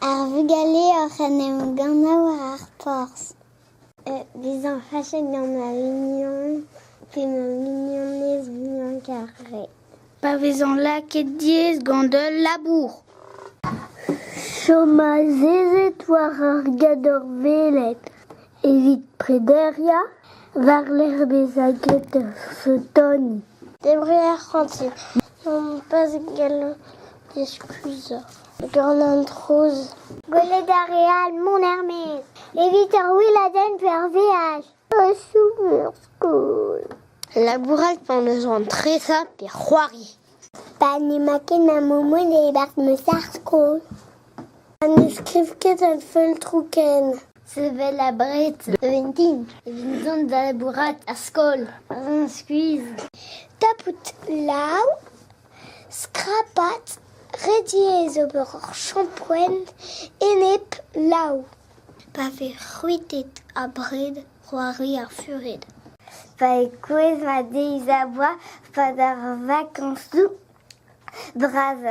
Ar vugale oc'h en em gannañ war ar porzh. Bezañ fachet gant ma mignon pe ma mignonez muiañ-karet. Pa vezan lakaet diaes gant ul labour. Chom azezet war ur gador-velen evit prederiañ war-lerc'h bezañ graet ur sotoni. Debriñ er c'hantin nompas gallout diskuizhañ gant an trouz. Gwelet ar re all mont er-maez evit ur weladenn pe ur veaj. Ur skol. Labourat pan eus an tresañ pe c'hoari. Pa n'emañ ket ma mamm e-barzh ma sac'h-skol. Ha ne skriv ket an feultroù ken. Sevel abred da vintin evit dont da labourat er skol on skuizh. Tapout lav, skrapat, re diaes ober ur champouenn enep lav. Pa vez c'hwitet abred c'hoari ar fured. Pa e kouezh ma deiz-ha-bloaz 'pad ar vakañsoù bras.